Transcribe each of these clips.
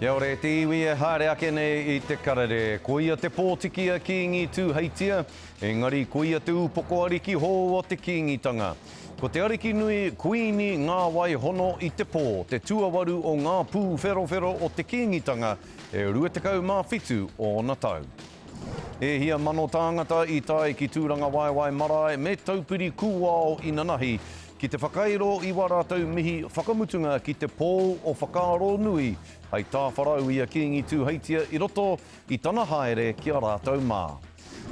Kia ora e te iwi e haere ake nei i te karere. Koia te pōtiki a Kīngi Tūheitia, engari koia te ūpoko ariki hou o te Kīngitanga. Ko te ariki nui Kuīni Ngāwai Hono i te Pō, te tuawaru o ngā pūwherowhero o te Kīngitanga, e 27 ōna tau. E hia mano tāngata i tae ki Tūrangawaewae Marae me Taupiri Kūao inanahi Ki te whakairo i wā rātou mihi whakamutunga ki te pou o whakaaro nui hei tāwharau i a Kīngi Tūheitia i roto i tana haere ki a rātou mā.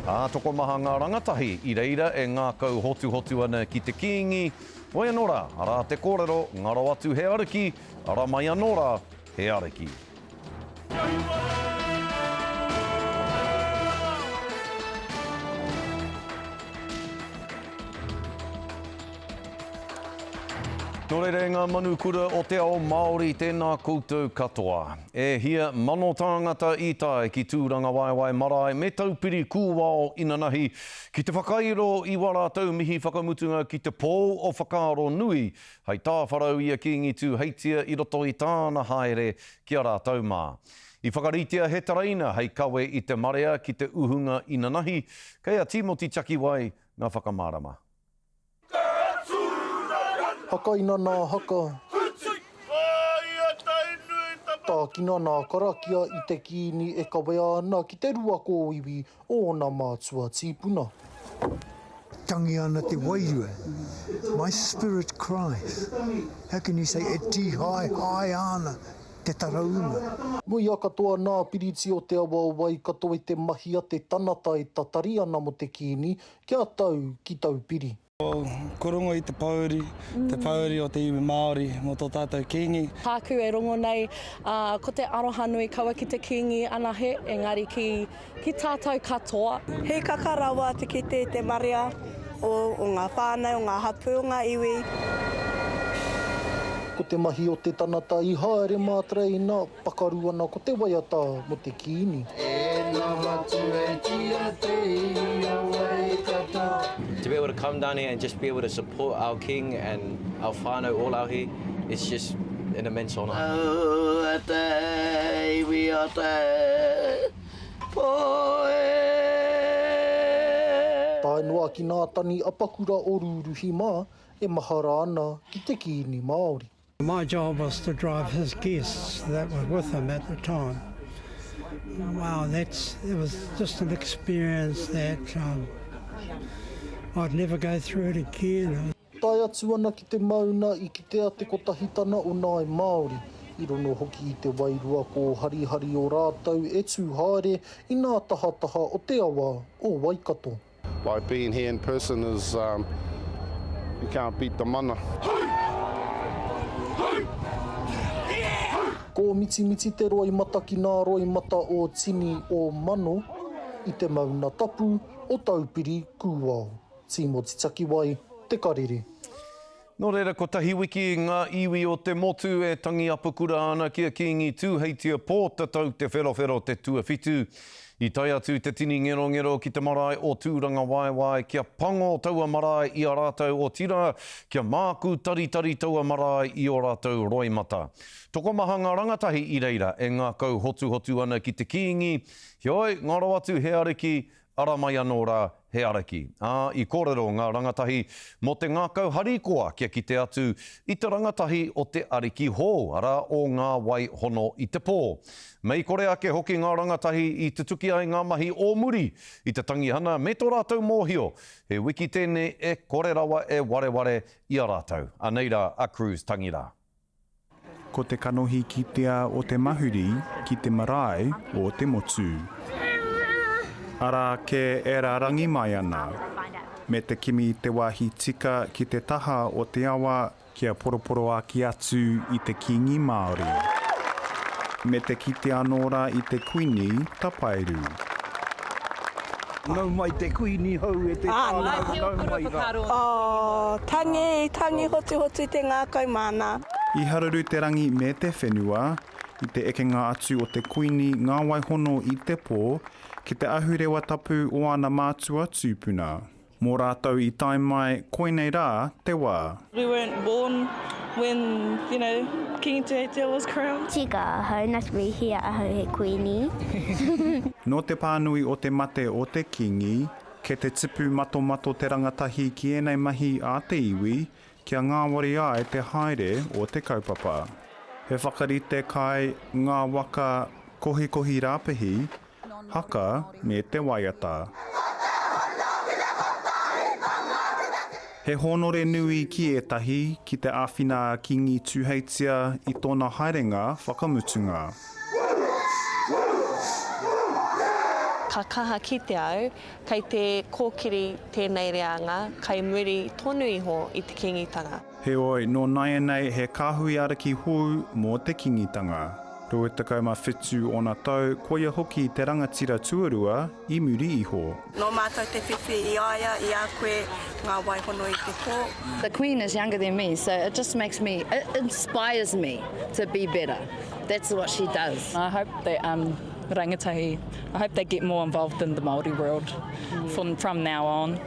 Ā, tokomaha ngā rangatahi i reira e ngākau hotuhotu ana ki te Kīngi, hoi anō rā, arā te kōrero, ngaro atu he ariki, ara mai anō rā he ariki. Nō reira e ngā manukura o te ao Māori, tēnā koutou katoa. E hia mano tāngata i tae ki Tūrangawaewae Marae me Taupiri Kūao inanahi ki te whakairo i wā rātou mihi whakamutunga ki te pou o whakaaro nui hei tāwharau i a Kīngi Tūheitia i roto i tāna haere ki a rātou mā. I whakaritea he tereina hei kawe i te marea ki te uhunga inanahi, kei a Tīmoti Takiwai ngā whakamārama. Hakaina nā haka. Tākina nā karakia i te kīni e kawea ana ki te rua kōiwi o ōna mātua tīpuna. Tangi ana te wairua, My spirit cries. How can you say e tīhaehae ana te tarauma? Muia katoa nā piriti o te awa o Waikato i te mahi a te tanata e tatari ana mo te kīni kia tau ki Taupiri. Ko rongo i te pōuri, te pōuri o te iwi Māori mō tō tātou Kīngi. Tāku e rongo nei, ā, ko te aroha nui kaua ki te Kīngi anahe, engari ki, ki tātou katoa. Hīkaka rawa te kite i te marea o o ngā whānau, o ngā hapū, o ngā iwi. Ko te mahi o te tanata i haere mā tereina, Pakaru ana ko te waiata mo te Kiini. To be able to come down here and just be able to support our king and our whānau all out here, it's just an immense honour. Aua te iwi o te po e. Tae noa ki nā tani apakura o Rūruhi mā e mahara ana ki te Kiini Māori. My job was to drive his guests that were with him at the time. Wow, that's, it was just an experience that um, I'd never go through it again. Tae atu ana ki te mauna i kitea te kotahitana o Ngāi Māori, i rono hoki i te wairua kōharihari o rātou e tū haere i nā tahataha o te awa o Waikato. Like being here in person is um, you can't beat the mana. Kōmitimiti te roimata ki nā roimata o tini o mano i te mauna tapu o Taupiri Kūao. Tīmoti Takiwai, Te Karere. Nō reira, kotahi wiki ngā iwi o te motu e tangi apakura ana ki a Kīngi Tūheitia Pōtatau Te Wherowhero te tuawhitu. I tae atu te tini ngerongero ki te marae o Tūrangawaewae kia pango taua marae i a rātou otirā, kia mākū taritari taua marae i ō rātou roimata. Tokomaha ngā rangatahi i reira e ngākau hotuhotu ana ki te Kīngi, heoi, ngaro atu he ariki, Ara mai anō rā he ariki. Ā, i kōrero ngā rangatahi mō te ngākau harikoa kia kite atu i te rangatahi o te ariki hou, arā, o Ngā Wai Hono i te Pō. Mei kore ake hoki ngā rangatahi i tutuki ai ngā mahi o muri i te tangihana me tō rātou mōhio, he wiki tēnei e kore rawa e wareware i a rātou. Anei rā a Cruz Tangirā. Ko te kanohi kitea o te mahuri ki te marae o te motu. Arā kē e rarangi mai ana. Me te kimi i te wāhi tika ki te taha o te awa kia poroporoaki atu i te Kīngi Māori. Me te kite anō rā i te Kuini Tapairu. Nau mai te kuini hou e te whanau, nau mai ra. Oh, tangi, tangi hotuhotu te ngākau māna. I haruru te rangi me te whenua, i te ekenga atu o te Kuini Ngāwaihono i te pō, ki te ahurewa tapu o ana mātua tūpuna. Mō rātou i tae mai, koinei rā te wā. We weren't born. When, you know, Kingi Tuheitia was crowned. Tika ahau, na te mihia ahau he kuini. Nō te pānui o te mate o te Kīngi, kei te tipu matomato te rangatahi ki ēnei mahi a te iwi kia ngāwari ai te haere o te kaupapa. He whakarite kai, ngā waka, kohikohi rāpihi, haka me te waiata. He hōnore nui ki ētahi ki te āwhina a Kīngi Tūheitia i tōna haerenga whakamutunga. Ka kaha kite au, kei te kōkiri tēnei reanga kai muri tonu iho i te Kīngitanga. Heoi, nō nāianei he kāhui ariki hou mō te Kīngitanga. 27 ōna tau, koia hoki te rangatira tuarua i muri iho. Nō mātou te whiwhi i a ia, i a koe, ngā waihono i te pō. The Queen is younger than me, so it just makes me, it inspires me to be better. That's what she does. I hope that um, rangatahi, I hope they get more involved in the Māori world from, from now on.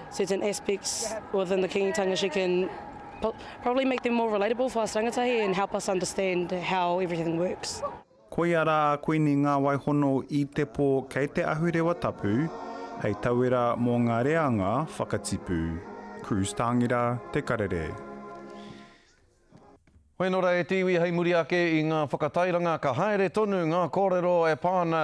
Certain aspects within the Kingitanga she can probably make them more relatable for us rangatahi and help us understand how everything works. Koia rā a Kuini Ngāwaihono i te pō kei te ahurewa tapu, hei tauira mō ngā reanga whakatipu. Cruz Tāngira, Te Karere. Hoi anō rā e te iwi hei muri ake i ngā whakatairanga ka haere tonu ngā kōrero e pā ana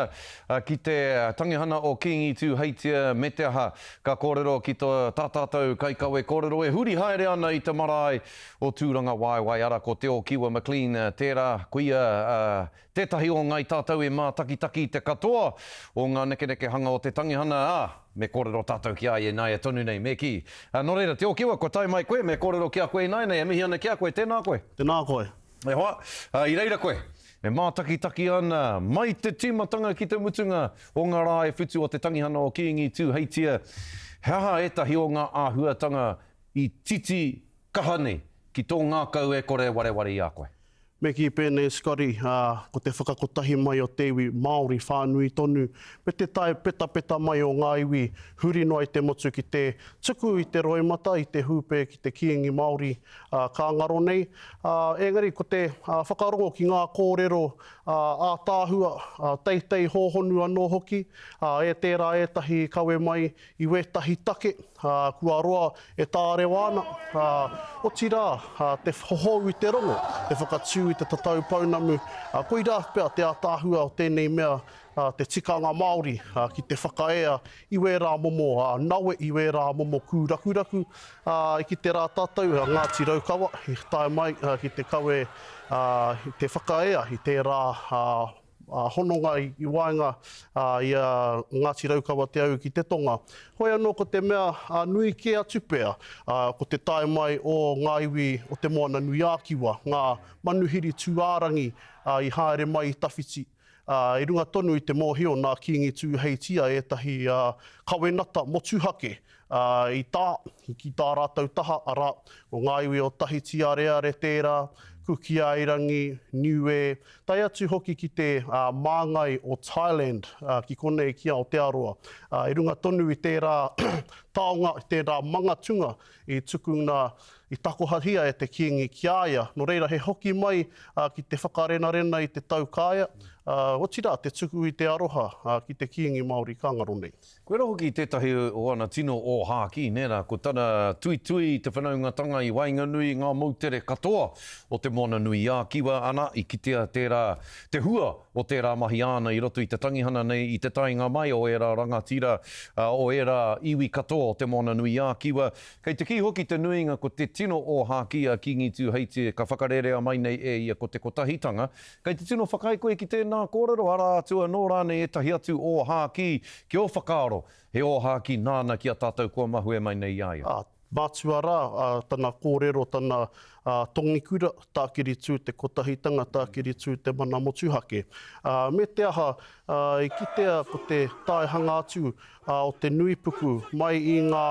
ki te tangihana o Kīngi Tūheitia me te aha ka kōrero ki tā tātou kaikawe kōrero e huri haere ana i te marae o Tūrangawaewae ara ko Te Okiwa McLean tērā koia Tētahi o Ngāi Tātou e mātakitaki i te katoa o ngā nekenekehanga o te tangihana, ā, me kōrero tātou ki a ia ināia tonu nei, me kī. Nō reira, Te Okiwa, kua tae mai koe, me kōrero ki a koe ināianei, e mihi ana ki a koe, tēnā koe. Tēnā koe. E hoa, i reira koe, e mātakitaki ana, mai te tīmatanga ki te mutunga o ngā rā e whitu o te tangihana o Kīngi Tūheitia, he aha ētahi o ngā āhuatanga i titi kaha nei ki tō ngākau e kore e wareware i a koe? Me kī pēnei Scotty, ā, ko te whakakotahi mai o te iwi Māori whānui tonu, me te tae petapeta mai o ngā iwi huri noa i te motu ki te tuku i te roimata, i te hūpē ki te Kīngi Māori, ā, ka ngaro nei. Ā, engari ko te whakarongo ki ngā kōrero ātaahua, teitei hōhonu anō hoki, ā, e tērā ētahi i kawe mai i wētahi take, ā, kua roa e tārewa ana, ā, otirā, te hohou i te rongo, te whakatū i te tatau pounamu, ā, koirā pea te ātaahua o tēnei mea, ā, te tikanga Māori, ā, ki te whakaea i wērā momo, ā, nawe, i wērā momo kūrakuraku, ā, i kite rā tātou, a Ngāti Raukawa, i tae mai, ā, ki te kawe, ā, te whakaea i tērā, ā, hononga i waenga i a Ngāti Raukawa Te Au ki te tonga. Hoi anō ko te mea nui kē atu pea, ko te tae mai o ngā iwi o Te Moana-nui-ā-Kiwa, ngā manuhiri tūārangi i haere mai i tawhiti, i runga tonu i te mōhio nā Kīngi Tūheitia ētahi kawenata motuhake i tā, ki tā rātou taha, arā, ko ngā iwi o Tahiti Areare tērā, Kuki Airangi, Niue, tae atu hoki ki te māngai o Thailand ki konei ki Aotearoa. I runga tonu i tērā taonga, i tērā mangatunga i tukuna, i takohahia e te Kīngi ki a ia. Nō reira, he hoki mai ki te whakarenarena i te taukaea, otirā, te tuku i te aroha ki te Kīngi Māori ka ngaro nei. Koirā hoki tētahi o ana tino ōhākī, nē rā, ko tana tuitui i te whanaungatanga i waenganui i ngā moutere katoa o Te Moana-nui-ā-Kiwa, ana, i kitea tērā, te hua o tērā mahi āna i roto i te tangihana nei i te taenga mai o ērā rangatira, o ērā iwi katoa o Te Moana-nui-ā-Kiwa. Kei te kī hoki te nuinga ko te tino ōhākī a Kīngi Tūheitia ka whakarerea mai nei e ia ko te kotahitanga, Kei te tino whakaae koe ki tēnā kōrero, arā atu anō rānei ētahi atu ōhākī ki ō whakaaro, he ōhākī nāna ki a tātou kua mahue mai nei i a ia? Ā, mātua rā tana kōrero, tana tongikura, tākiri tū te kotahitanga, tākiri tū te mana motuhake. Ā, me te aha, i kitea ko te taehanga atu o te nuipuku mai i ngā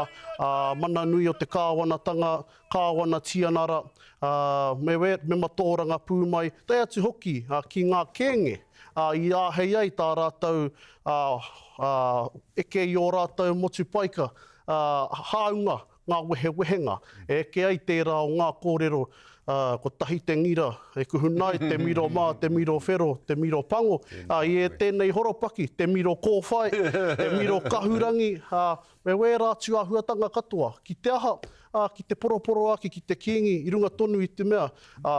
mana nui o te kāwanatanga, Kāwana Tianara, ā, me wē, mema tōrangapū mai, tae atu hoki ki ngā kēnge, ā, i āhei ai tā rātou, ā, ā, eke i ō rātou motu paika, ā, hāunga ngā wehewehenga, e eke ai tērā o ngā kōrero, Ā, kotahi te ngira e kuhuna ai te miro mā, te miro whero, te miro pango, ā, i tēnei horopaki, te miro kōwhai, te miro kahurangi, ā, me wērā atu āhuatanga katoa. Ki te aha? Ā, ki te poroporoaki ki te Kīngi i runga tonu i te mea, ā,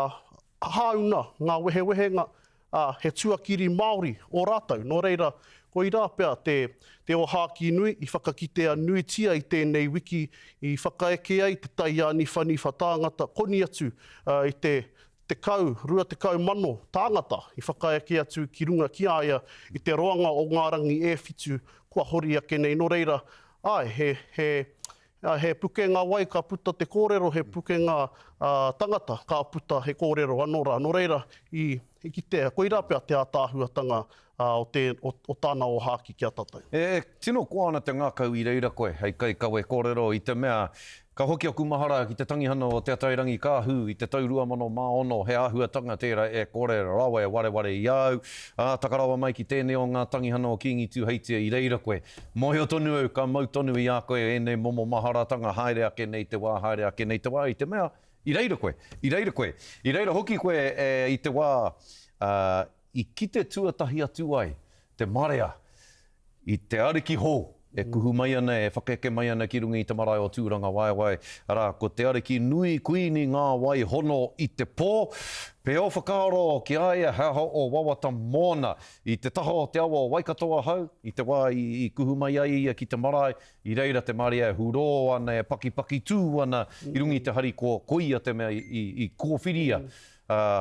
hāuna ngā wehewehenga, ā, he tuakiri Māori ō rātou. Nō reira, koirā pea te, te ōhākī nui i whakakitea nuitia i tēnei wiki i whakaeke ai te taiāniwhaniwha tāngata koni atu i te 10, 20 mano tāngata i whakaeke atu ki runga ki a ia i te roanga o ngā rangi e whitu kua hori ake nei. Nō reira, āe, he, he, He pukenga wai ka puta te kōrero, he pukenga tangata ka puta he kōrero anō rā. Nō reira, i kitea, koirā pea te ātaahuatanga o te, o tāna ōhākī ki a tātou. E tino koa ana te ngākau i reira koe hei kaikawe kōrero i te mea ka hoki aku mahara ki te tangihana o Te Atairangikaahu i te tau 2006, he āhuatanga tērā e kore rawa e wareware i a au, ā, taka rawa mai ki tēnei o ngā tangihana o Kīngi Tūheitia i reira koe. Mōhio tonu au ka mau tonu i a koe ēnei momo maharatanga haere ake nei te wā, haere ake nei te wā, i te mea, i reira koe, i reira koe. I reira hoki koe i te wā i kite tuatahi atu ai te marea i te ariki hou e kuhu mai ana, e whakaeke mai ana ki runga i te marae o Tūrangawaewae, arā, ko te ariki nui kuini ngā wai hono i te pō. Pē ō whakaaro ki a ia, he aha ō wawata mōna? I te taha o te awa o Waikato ahau, i te wā i kuhu mai ai ia ki te marae, i reira te marea e hurō ana, e pakipaki tū ana i runga i te harikoa, koia te mea i kōwhiria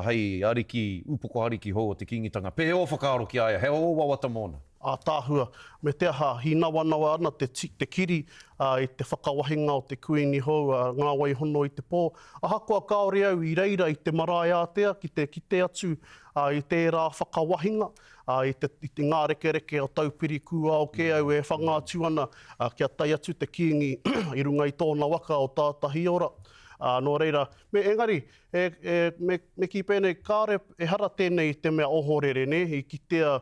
hei ariki, upoko ariki hou o te Kīngitanga. Pēhea ō whakaaro ki a ia? He aha ō wawata mōna? Ātaahua, me te aha, hīnawanawa ana te te kiri i te whakawahinga o te kuini hou a Ngā Wai Hono i te Pō. Ahakoa kāore au i reira i te marae ātea ki te kite atu ā, i tērā whakawahinga, ā, i te, i te ngā rekereke o Taupiri kūao kē au e whanga atu ana, ā, kia tae atu te Kīngi i runga i tōna waka o Tātahiora. Ā, nō reira, me, engari, e, e, me, me kī pēnei, kāore, ehara tēnei i te mea ohorere, nē, i kitea,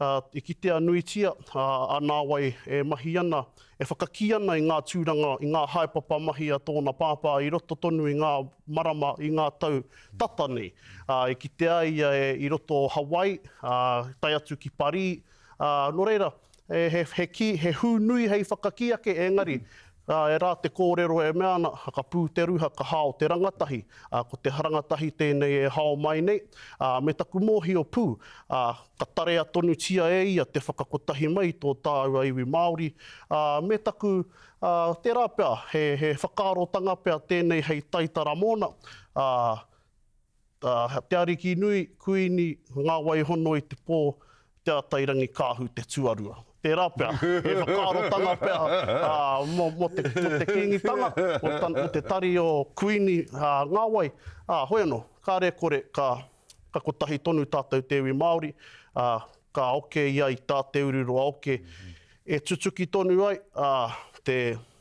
ā, i kitea nuitia, ā, a Nāwai e mahi ana, e whakakī ana i ngā tūranga, i ngā haepapa mahi a tōna pāpā i roto tonu i ngā marama, i ngā tau tata nei. Ā, i kitea ia e, i roto o Hawaii, ā, tae atu ki Parī, ā, nō reira, e, he, he kī, he hū nui hei whakakī ake, engari, ā, e rā te kōrero e mea ana, ka pū te ruha, ka hao te rangatahi, ā, ko te rangatahi tēnei e hao mai nei, ā, me taku mōhio pū, ā, ka tarea tonutia e ia te whakakotahi mai i tō tāua iwi Māori, ā, me taku, ā, tērā pea, he, he whakaarotanga pea tēnei hei taitara mōna, ā, ā, Te Ariki nui, Kuini, Ngā Wai Hono i te Pō, Te Atairangikaahu te tuarua. Tērā pea, he whakaarotanga pea, ā, mō, mō te, mō te Kīngitanga, mō ta, mō te tari o Kuini, ā, Ngā Wai, ā, hoi anō, kāre e kore, ka, ka kotahi tonu tātou te iwi Māori, ā, ka oke ia i tā Te Ururoa oke, e tutuki tonu ai, ā, te,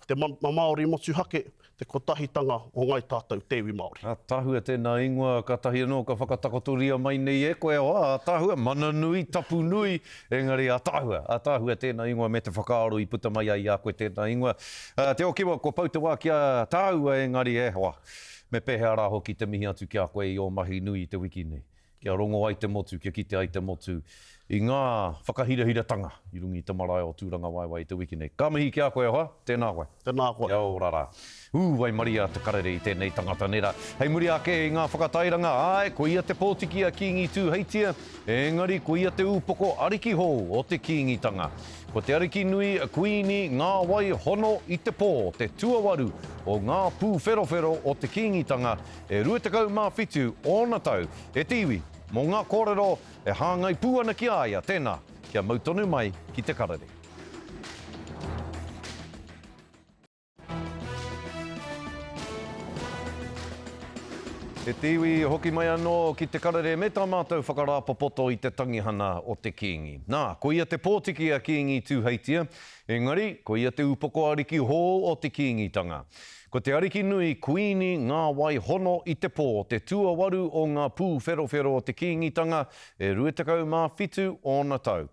te mana Māori motuhake, te kotahitanga o ngai tātou te iwi Māori. Ātaahua tēnā ingoa, kātahi anō ka whakatakotoria mai nei e koe, oh, ātaahua, mana nui, tapu nui, engari ātaahua, ātaahua tēnā ingoa me te whakaaro i puta mai ai i a koe tēnā ingoa. Te Okiwa, kua pau te wā ki a tāua engari e hoa, me pēhea rā hoki te mihi atu ki a koe i ō mahi nui i te wiki nei, kia rongo ai te motu, kia kite ai te motu i ngā whakahirahiratanga i runga i te marae o Tūrangawaewae i te wiki nei. Ka mihi ki a koe e hoa, tēnā koe. Tēnā koe. Kia ora rā. Ū, waimaria te karere i tēnei tangata nera. Hei muri ake i ngā whakatairanga, āe, ko ia te pōtiki a Kīngi Tūheitia, engari ko ia te ūpoko ariki hou o te Kīngitanga. Ko te ariki nui Kuini Ngā Wai Hono i te Pō te tuawaru o ngā pūwherowhero o te Kīngitanga e 27 ōna tau e te iwi mō ngā kōrero e hāngai pū ana ki a ia, tēnā, kia mau tonu mai ki te karere. E te iwi, hoki mai anō ki te karere me tā mātou whakarāpopoto i te tangihana o te Kīngi. Nā, ko ia te pōtiki a Kīngi Tūheitia, engari, ko ia te upoko ariki hou o te Kīngitanga. Ko te ariki nui Kuini Ngā Wai Hono i te Pō, te tuawaru o ngā pūwherowhero o te Kīngitanga, e 27 ōna tau.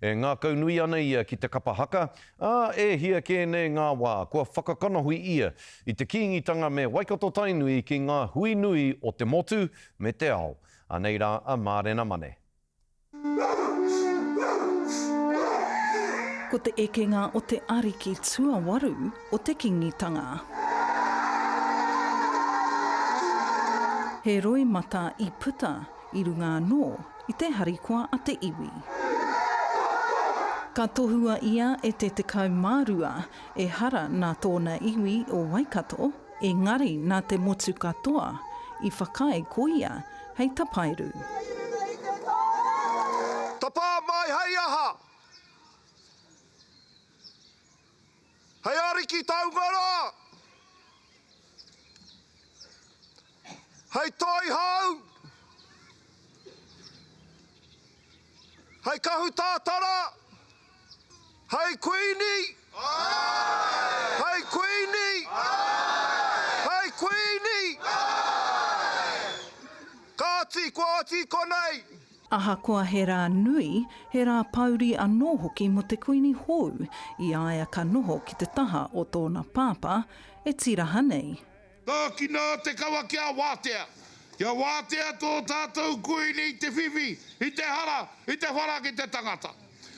E ngākaunui ana ia ki te kapa haka, ā, e hia kē nei ngā wā kua whakakanohi ia i te Kīngitanga me Waikato-Tainui ki ngā hui nui o te motu me te ao. Anei rā a Mārena Mane. Ko te ekenga o te ariki tuawaru o te Kingitanga. He roimata i puta i runga anō i te harikoa a te iwi. Ka tohua ia e te 12, ehara nā tōna iwi o Waikato, engari nā te motu katoa i whakaae ko ia hei tapairu. Tapā mai hei aha? Hei ariki taunga rā! Hei toihau! Hei kahu tātara! Hei kuini! Hei kuini! Hei kuini! Kāti, kua oti i konei! Ahakoa he rā nui, he rā pōuri anō hoki mō te kuini hou i a ia ka noho ki te taha o tōna pāpā e tīraha nei. Tākina te kawa kia wātea. Kia wātea tō tātou kuini i te whiwhi, i te hara, i te whara ki te tangata.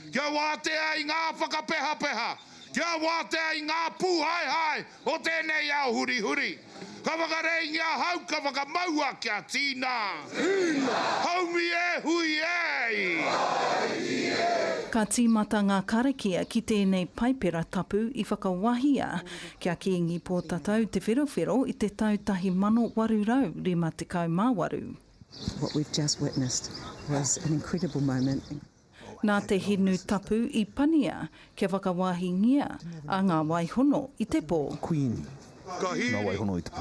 Kia wātea i ngā whakapehapeha, kia wātea i ngā pūhaehae o tēnei ao hurihuri. Ka whakareingia hau ka whakamaua kia tīna. Tīna! Haumi e hui e! Ka tīmata ngā karakia ki tēnei Paipera Tapu i whakawahia kia Kīngi Pōtatau Te Wherowhero i te tau 1858. What we've just witnessed was an incredible moment. Nā te hinu tapu i pania kia whakawahingia a Ngā Waihono i te pō. Kuini, Ngā Waihono i te pō.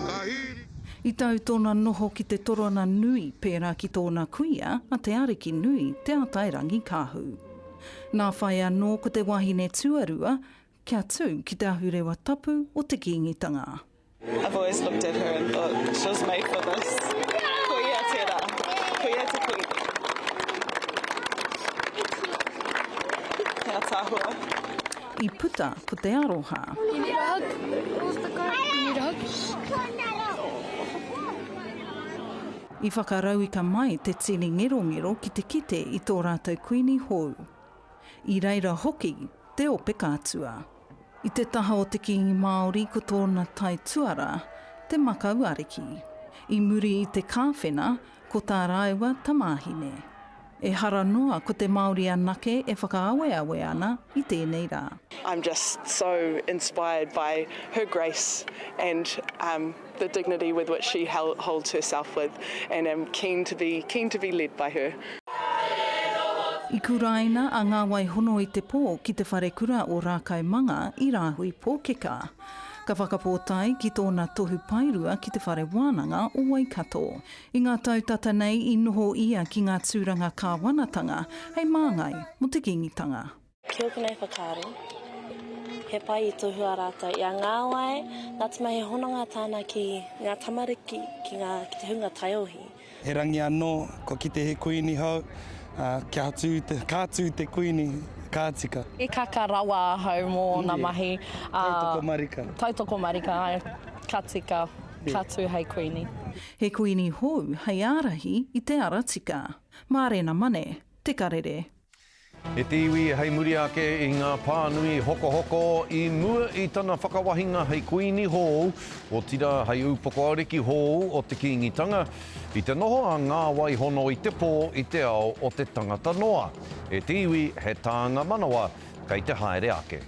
I tau tōna noho ki te torona nui pērā ki tōna kuia a Te Arikinui Te Atairangikaahu. Nā whai anō ko te wahine tuarua kia tū ki te ahurewa tapu o te Kīngitanga. I've always looked at her and thought she was made for this. Ko ia tērā. Ko ia te kuini. He ataahua. I puta ko te aroha. You need a hug? You need a hug? I whakarauika mai te tini ngerongero ki te kite i tō rātou kuini hou. I reira hoki te ope kātua. I te taha o te Kīngi Māori ko tōna taituara, te makau ariki. I muri i te kāwhena, ko tā rāua tamāhine. Ehara noa ko te Māori anake e whakaaweawe ana i tēnei rā. I'm just so inspired by her grace and the dignity with which she holds herself with and am keen to be keen to be led by her. I kuraina a Ngā Wai Hono i te Pō ki te wharekura o Rākaimanga i Rāhui Pōkeka. Ka whakapōtae ki tōna tohu paerua ki te Whare Wānanga o Waikato. I ngā tau tata nei i noho ia ki ngā tūranga kāwanatanga hei māngai mō te Kīngitanga. Ki ōku nei whakaaro, he pai i tohua rātou i a Ngāwai, nā te mea he hononga tāna ki ngā tamariki, ki ngā, ki te hunga taiohi. He rangi anō, kua kite he kuini hou, ā, kia tū te, ka tū te kuini, ka tika. I kaka rawa ahau mō ōna mahi, ā. Tautoko marika. Tautoko marika, āe, ka tika, ka tū hei kuini. He kuini hou hei ārahi i te ara tika. Mārena Mane, Te Karere. E te iwi hei muri ake i ngā pānui hokohoko i mua i tana whakawahinga hei kuini hou, otirā hei ūpoko ariki hou o te Kīngitanga, i te noho a Ngā Wai Hono i te pō i te ao o te tangata noa. E te iwi, he tānga manawa kei te haere ake.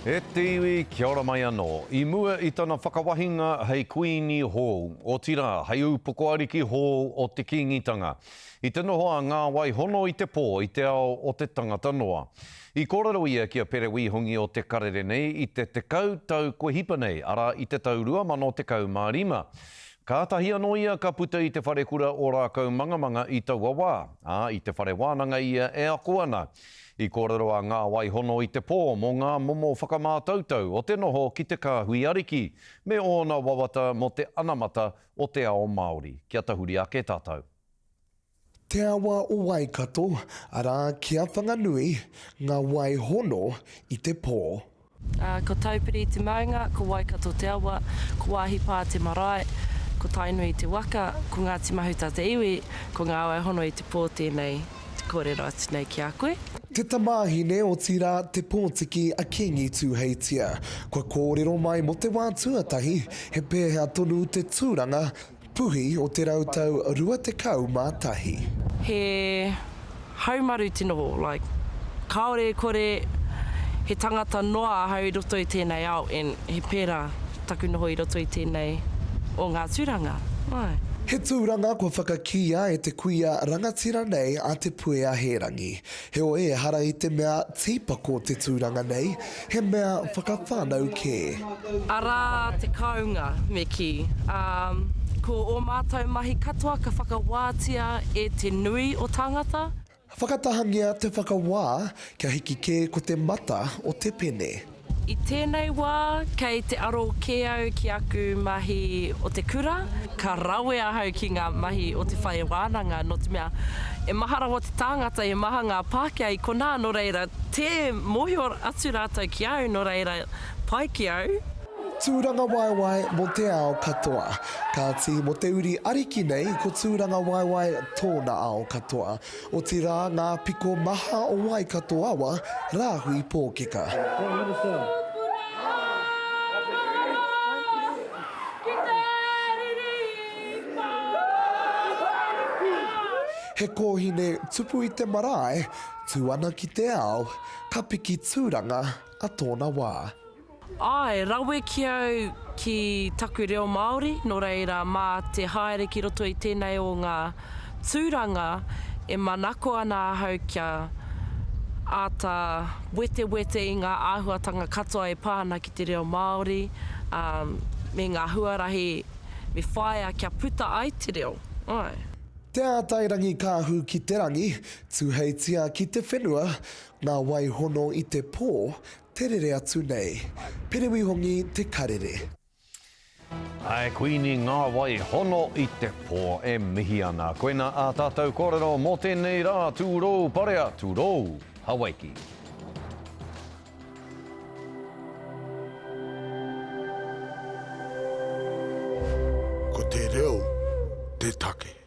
E te iwi, kia ora mai anō. I mua i tana whakawahinga hei kuīni hou, otirā, hei ūpoko ariki hou o te Kīngitanga, i te noho a Ngā Wai Hono i te pō i te ao o te tangata noa. I kōrero ia ki a Pere Wīhongi o Te Karere nei i te tekau tau kua hipa nei, arā i te tau 2015. Kātahi anō ia ka puta i te wharekura o Rākaumangamanga i taua wā, ā, i te whare wānanga ia e ako ana. I kōrero a Ngā Waihono i te pō mō ngā momo whakamātautau o te noho ki te kāhui ariki, me ōna wawata mō te anamata o te ao Māori. Kia tahuri ake tātou. Te awa o Waikato, arā, ki a Whanganui, ngā wai hono i te pō. Ā, ko Taupiri te maunga, ko Waikato te awa, ko Wāhipā te marae, ko Tainui te waka, ko Ngāti Mahuta te iwi, ko Ngā Waihono i te pō tēnei te kōrero atu nei ki a koe. Te tamāhine, otirā, te pōtiki a Kīngi Tūheitia. Kua kōrero mai mō te wā tuatahi, he pēhea tonu te tūranga Puhi o te rautau 21. He haumaru te noho, like, kāore e kore he tangata noa ahau i roto i tēnei ao and he pērā taku noho i roto i tēnei o ngā tūranga, āe. He tūranga kua whakakīia e te kuia rangatira nei a Te Puea Hērangi. Heoi ehara i te mea tīpako te tūranga nei, he mea whakawhānau kē. Arā te kounga, me kī. Ā, ko ō mātou mahi katoa ka whakawātia e te nui o tāngata. Whakatahangia te whakawā kia hiki kē ko te mata o te pene. I tēnei wā, kei te aro kē au ki aku mahi o te kura. Ka rawe ahau ki ngā mahi o te whare wānanga, nō te mea, e maha rawa te tāngata, e maha ngā Pākehā i konā, nō reira, tē mōhio atu rātou ki au, nō reira, pai ki au. Tūrangawaewae mō te ao katoa. Kāti mō te uri ariki nei ko Tūrangawaewae tōna ao katoa. Otirā ngā piko maha o Waikato awa, Rāhui Pōkeka. He kōhine tupu i te marae, tū ana ki te ao, ka piki tūranga a tōna wā. Āe, rawe ki au ki taku reo Māori, nō reira mā te haere ki roto i tēnei o ngā tūranga e manako ana ahau kia āta wetewete i ngā āhuatanga katoa e pā ana ki te reo Māori, ā, me ngā huarahi me whāia kia puta ai te reo, āe. Te Ātairangikaahu ki te rangi, Tuheitia ki te whenua, Ngā wai hono i te pō, Te rere atu nei. Pere Wihongi te karere. Ae Kuini ngā wai hono i te pō e mihi ana. Koina ā tātou kōrero mō tēnei rā, tūrou parea, tūrou Hawaiki. Ko te reo te take.